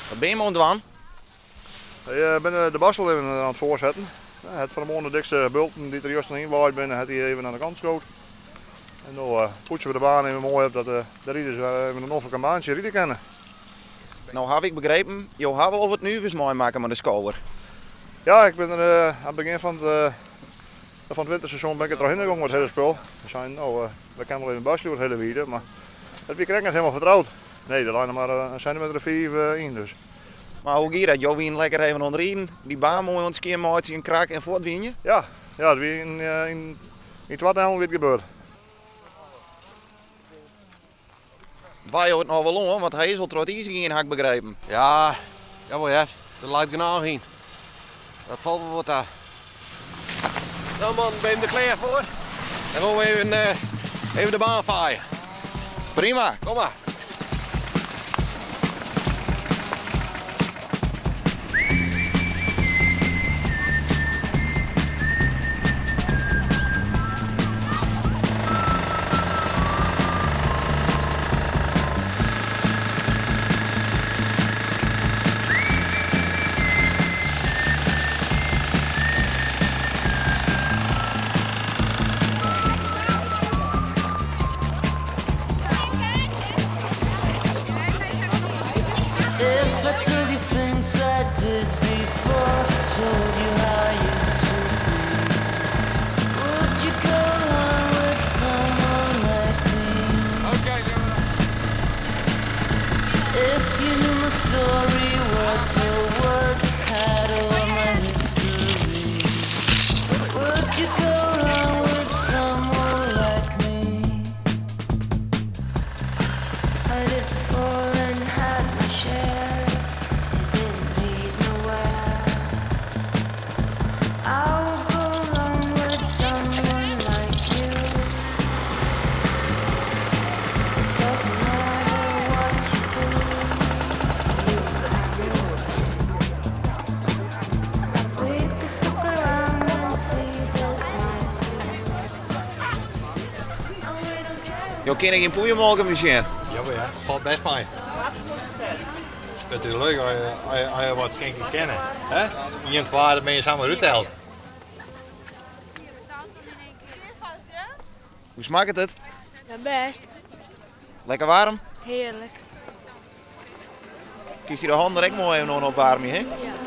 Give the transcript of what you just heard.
Wat binne jim oan it dwaan? Wy binne de borstel even oan it foarsetten. Hat fan 'e moarn de dikste bulten dy't der juster yn waaid binne, hat hy even oan de kant skood. En no poetse we de baan even moai op dat de riders wer even in noflike baantsje ride kinne. No haw ik begrepen, jo hawwe al wat nuvers meimakke mei de skower. Ja, ik bin der aan it begjin fan it fan it winterseizoen bin ik der trochhinne gong mei it hiele spul. We seinen, no, we kinne wol even borstelje oer it hiele wiide, mar it wie krekt net helemaal fertroud. Nee, der lei noch mar in sentimeter of fiif yn, dus. Mar hoe gie dat? Jo wienen lekker even oan it riden, dy baan moai oan it skjinmeitsjen, in krak en fuort wiene je? Ja, ja, it wie yn, yn, yn twa tellen wie it gebeurd. Doare jo it noch wol oan, want hy is al troch it iis gien, ha ik begrepen. Ja, jawol hear, der leit genôch yn. Dat falt wol wat ta. No mannen, binne der klear foar? Dan wolle we even, even de baan faaie. Prima. Kom mar. Jo kinne gjin poeiermolke mear sjen. Jawol ja, falt best mei. It is leuk as je wat skinke kinne. Hè? Ien, twa, dan binne je samar útteld. Hoe smakket it? Ja, best. Lekker waarm? Hearlik. Kinst dy de hannen der ek moai even oan opwaarmje, hè? Ja.